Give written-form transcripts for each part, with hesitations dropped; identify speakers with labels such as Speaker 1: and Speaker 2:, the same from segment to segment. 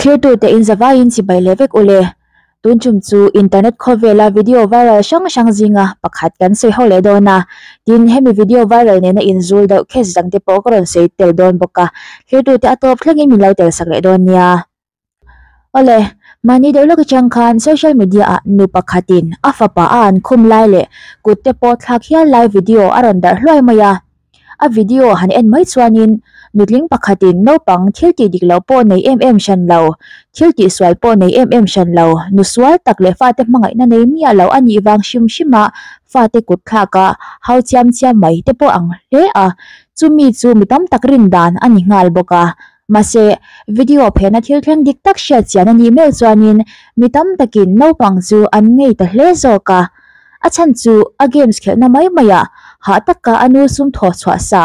Speaker 1: Thlirtute in zavaiin chibai leh vek ule. Tun tum chu internet khawvela video viral hrang hrang zinga pakhat kan sawi ho leh dawn a. Tin, hemi video viral nena inzul deuh case dang te pawh ka rawn sawi tel dawn bawk a. Thlirtute a tawp thlengin min lo tel sak leh dawn nia. Awle, mahni deuh lawk atang khan social media ah nu pakhatin a fapa a an khum lai leh kut te pawh thlak hial lai video a rawn darh hluai mai a. A video han en mai chuanin nutling pakhatin naupang thil tih dik loh pawh nei em em hran lo, thil tih sual pawh nei em em hran lo, nu sual tak leh fate hmangaihna nei miah lo a nih vang hrim hrima fate kut thlak a hau chiam chiam mai te pawh ang hle a, chumi chu mi tam tak rin dan a ni nghal bawk a. Mahse, video phena thil thleng dik tak hriat chian a nih meuh chuanin mi tam takin naupang chu an ngei ta hle zawk a. A chhan chu a games khelhna mai maiah hah taka a nu sum thaw chhuah sa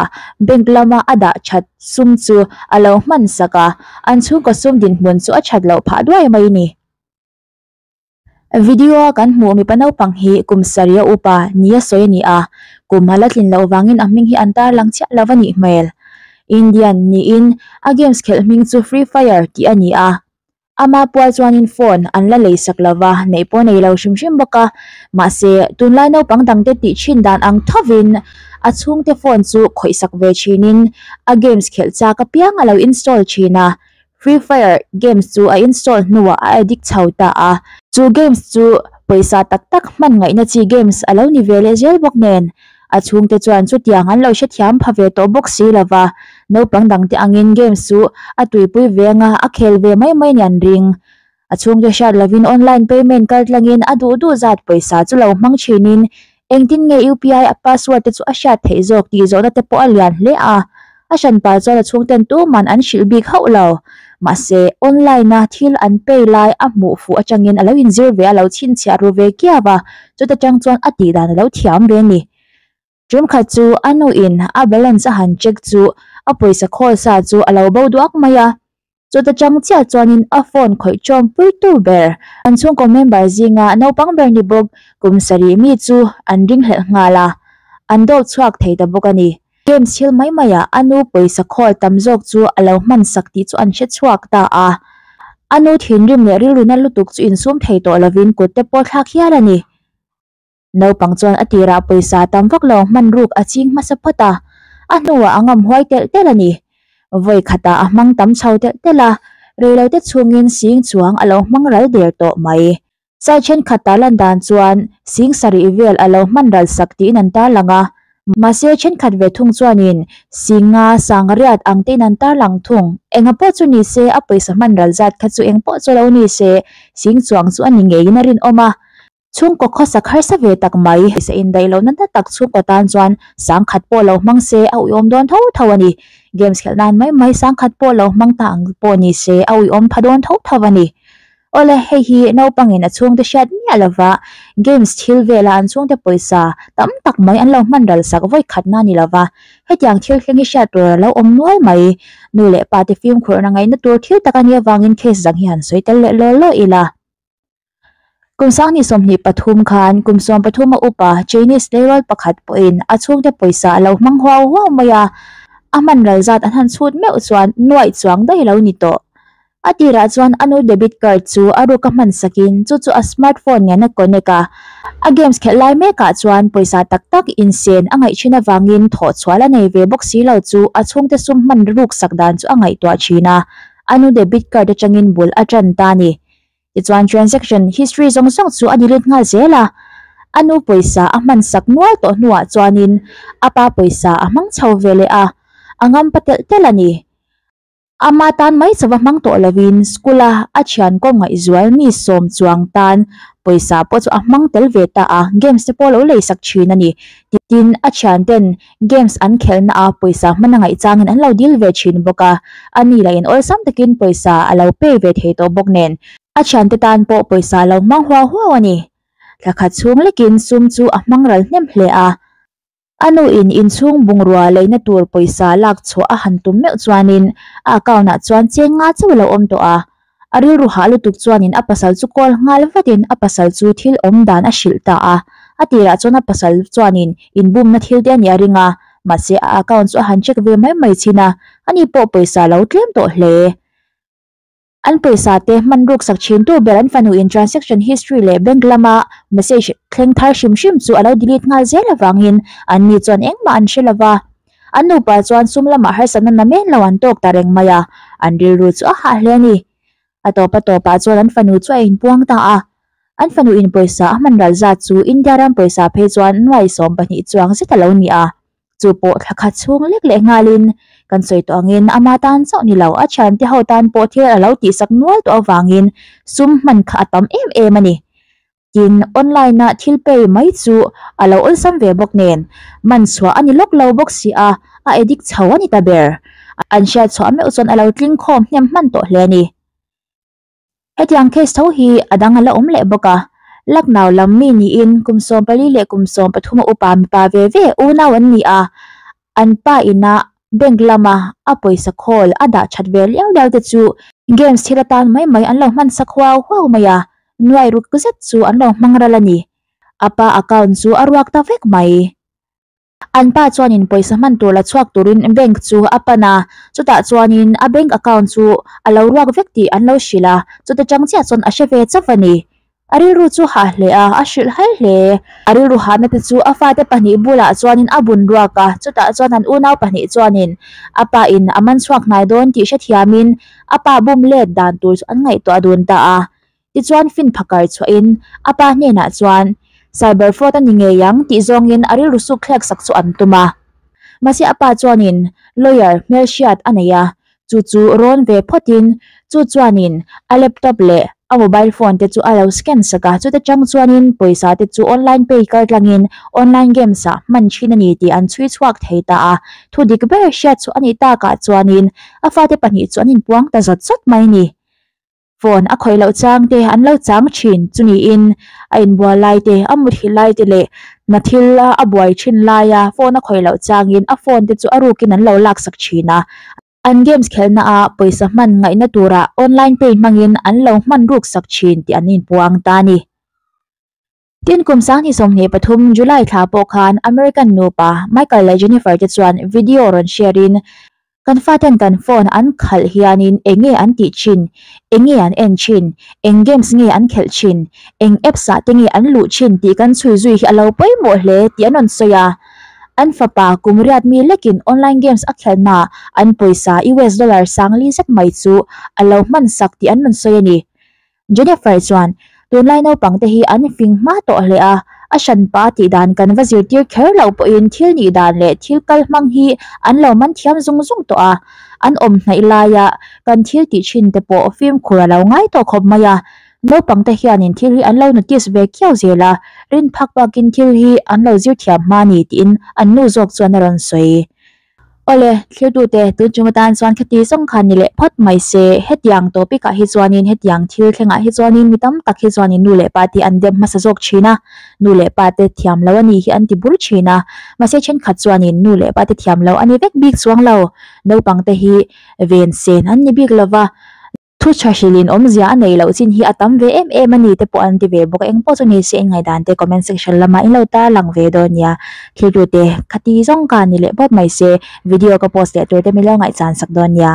Speaker 1: bank lama a dah that sum chu a lo hman sak a, an chhungkaw sum dinhmun chu a that loh phah duai mai ni. Video a kan hmuh mipa naupang hi kum sarih a upa nia sawi a ni a, kum a la tlin loh vangin a hming hi an tarlang chiah lo a nih hmel. Indian niin a games khelh hming chu Free Fire tih a ni a, ama pual chuanin phone an la lei sak lo va, neih pawh nei lo hrim hrim bawk a, mahse tunlai naupang dangte tih thin dan ang thovin a chhungte phone chu khawih sak ve thinin a games khelh chak apiang a lo install thin a, Free Fire games chu a install hnuah a addict chho ta a, chu games chu pawisa tak tak hman ngaihna chi games a lo ni ve leh zel bawk nen, a chhungte chuan chutiang an lo hrethiam pha ve tawh bawk si lova, naupang dangte angin games chu a tuipui ve anga a khel ve mai mai nia an ring. A chhungte hriat lovin online payment kal tlangin a duh duh zat pawisa chu lo hmang thinin Engtin nge UPI a password te chu a hriat theih zawk tih zawhna te pawh a lian hle a, a hranpa chuan a chhungten tuman an hrilh bik hauh lo. Mahse, online a thil an pay lai a hmuh fuh atangin a lo inzir ve a lo chhinchhiah ru ve kiau a, chuta tang chuan a tih dan a lo thiam ve a ni. Tumkhat chu a nu in a balance a han check chu a pawisa khawl sa chu a lo bo duak mai a, Chuta chang chiah chuanin a phone khawih ṭawm puitu ber an chhungkaw member zinga naupang ber ni bawk kum sarih mi chu an ringhlelh nghal a, an dawp chhuak thei ta bawk a ni. Games thil mai maiah a nu pawisa khawl tam zawk chu a lo hman sak tih chu an hre chhuak ta a. A nu thinrim leh rilru na lutuk chu insum thei tawh lovin kut te pawh thlak hial a ni. Naupang chuan a tirah pawisa tam vak lo hman ruk a ching hmasa phawt a, a hnuah a ngam huai telh telh a ni. Vawi khatah a hmang tam chho telh telh a, reilote chhungin sing chuang a lo hmang ral der tawh mai. Sai thenkhat tarlan dan chuan sing sarih vel a lo hman ral sak tiin an tarlang a, mahse thenkhat ve thung chuanin singa sangriat ang tein an tarlang thung. Enga pawh chu ni se a pawisa hman ral zat kha chu eng pawh chu lo ni se, sing chuang chu a ni ngeiin a rinawm a. Chhungkaw khawsak harsa ve tak mai, sa indaih lohna na tak chhungkaw tan chuan sangkhat pawh lo hmang se a uiawm dawn tho tho a ni. Games khelh nan mai mai sangkhat pawh lo hmang ta ang pawh ni se a uiawm pha dawn tho tho a ni. Awle, hei hi naupangin a chhungte hriat miah lova games thil vela an chhungte pawisa tam tak mai an lo hman ral sak vawi khatna a ni lova, hetiang thil thleng hi hriat tur a lo awm nual mai. Nu leh pa te fimkhurhna ngaihna tur thil tak a nih avangin case dang hi han sawi tel leh law law ila. Kum 2023 khan kum 13 a upa Chinese tleirawl pakhat pawhin a chhungte pawisa a lo hmang huau huau mai a, a hman ral zat an han chhut meuh chuan nuaih chuang daih a lo ni tawh. A tirah chuan a nu debit card chu a ruk a hman sakin chu chu a smartphone nen a connect a, a games khelh lai mekah chuan pawisa tak tak insen a ngaih thin avangin thawhchhual a nei ve bawk si lo chu a chhungte sum hman ruk sak dan chu a ngaihtuah thin a, a nu debit card atangin bul a tan ta a ni. Tichuan transaction history zawng zawng chu a delete nghal zel a, a nu pawisa a hman sak nual tawh hnuah chuanin a pa pawisa a hmang chho ve leh a, a ngam pa telh telh a ni. Ama tan mai chauh a hmang tawh lovin school a a thian kawm ngaihzual mi sawm chuang tan pawisa pawh chu a hmang tel ve ta a, games te pawh a lo lei sak thin a ni. Tin, a thian ten Games an khelhna a pawisa hman a ngaih changin an lo dil ve thin bawk a, a ni lahin awlsam takin pawisa a lo pay ve thei tawh bawk nen a thiante tan pawh pawisa a lo hmang huau huau a ni. Thla khat chhung lekin sum chu a hmang ral hnem hle a, a nuin inchhung bungrua leina tur pawisa lak chhuah a han tum meuh chuanin a account ah chuan cheng nga chauh a lo awm tawh a, a rilru hah lutuk chuanin a pasal chu call nghal vatin a pasal chu thil awm dan a hrilh ta a, a tirah chuan a pasal chuanin inbumna thil te a nih a ring a, mahse a account chu a han check ve mai mai chin a, ani pawh pawisa a lo tlem tawh hle. An pawisa te hman ruk sak thin tu ber an fanu in transaction history leh bank lama message thleng thar hrim hrim chu a lo delete nghal zel avangin an ni chuan engmah an hre lova. An nupa chuan sum lamah harsatna na men lo an tawk ta reng mai a, an rilru chu a hah hle a ni. A tawp a tawpah chuan an fanu chu a inpuang ta a. An fanu in pawisa a hman ral zat chu India ram pawisa phei chuan nuai 12 chuang zet a lo ni a. Chu pawh thla khat chhung lek leh nghalin kan sawi tawh angin ama tan chauh ni lo, a thiante ho tan pawh thil a lo tihsak nual tawh avangin sum hman kha a tam em em a ni. Tin, online-a thil pay mai chu a lo awlsam ve bawk nen, man chhuah a ni lawk lo bawk si a, a addict chho a ni ta ber. An hriat chhuah meuh chuan a lo tling khawm hnem hman tawh hle a ni. Hetiang case tho hi a dang a la awm leh bawk a, Lucknow lam mi niin kum 14 leh kum 13 a upa mipa ve ve unau an ni a, an pa ina bank lama a pawisa khawl a dah that ve liau liau te chu games thil atan mai mai an lo hman sak huau huau mai a, nuai ruk zet chu an lo hmang ral a ni. A pa account chu a ruak ta vek mai. An pa chuanin pawisa hman tur la chhuak turin bank chu a pan a, chutah chuanin a bank account chu a lo ruak vek tih an lo hrilh a, chuta chang chiah chuan a hre ve chauh a ni. A rilru chu hah hle a, a hrilh hai hle. A rilru hahna te chu a fate pahnih bulah chuanin a bun ruak a, chutah chuan an unau pahnih chuanin a pa in a man chhuak hnai dawn tih hrethiamin a pa bum let dan tur chu an ngaihtuah dun ta a. Tichuan fin phakar chhuahin a pa hnenah chuan cyber fraud a ni ngei ang tih zawngin a rilru suk thlek sak chu an tum a. Mahse a pa chuanin lawyer hmelhriat a nei a, chu chu rawn ve phawtin chu chuanin a laptop leh a mobile phone te chu a lo scan sak a, chuta tang chuanin pawisa te chu online pay kaltlangin online games ah hman thin a ni tih an chhui chhuak thei ta a. Thu dik ber hriat chu a nih takah chuanin a fate pahnih chu an inpuang ta zawt zawt mai a ni. Phone a khawih loh chang te an lo chang thin chu niin a inbual lai te, a muthilh lai te leh hna thil a a buai thin laia phone a khawih loh changin a phone te chu a rukin an lo laksak thin a. An games khelhna ah pawisa hman ngaihna turah online pay hmangin an lo hman ruk sak thin tih an inpuang ta a ni. Tin, kum 2023 July thla pawh khan American nupa Michael leh Jennifer te chuan video rawn share in, Kan faten kan phone an khalh hianin eng nge an tih thin, eng nge an en thin, eng games nge an khelh thin, eng apps ah te nge an luh thin tih kan chhui zui hi a lo pawimawh hle tih an rawn sawi a. An fapa kum riat mi lekin online games a khelhnaah an pawisa US dollar 4000 zet mai chu a lo hman sak tih an rawn sawi a ni. Jennifer chuan, Tunlai naupang te hi an fing hma tawh hle a, a hranpa tih dan kan va zirtir kher loh pawhin thil nih dan leh thil kal hmang hi an lo man thiam zung zung tawh a, an awm hnaih laia kan thil tih thin te pawh fimkhur a lo ngai tawh khawp mai a. Naupang te hianin thil hi an lo notice ve kiau zel a, rin phak bakin thil hi an lo zir thiam hma ni tiin an nu zawk chuan a rawn sawi. Awle, thlirtute, tun chung atan chuan khati zawng khan ni leh phawt mai se, hetiang topic ah hi chuanin, hetiang thil thlengah hi chuanin mi tam tak hi chuanin nu leh pa te an dem hmasa zawk thin a, nu leh pa te thiam lo a ni hi an ti bur thin a, mahse thenkhat chuanin nu leh pa te thiam lo a ni vek bik chuang lo, naupang te hi ven sen an ni bik lova. Thu tha hrilhin awmzia a neih loh chin hi a tam ve em em a ni te pawh an ti ve bawk a, engpawh chu ni se in ngaihdan te comment section lamah in lo tarlang ve dawn nia. Thiltu te khati zawng ka ni leh phawt mai se video ka post leh tur te min lo ngaihchan sak dawn nia.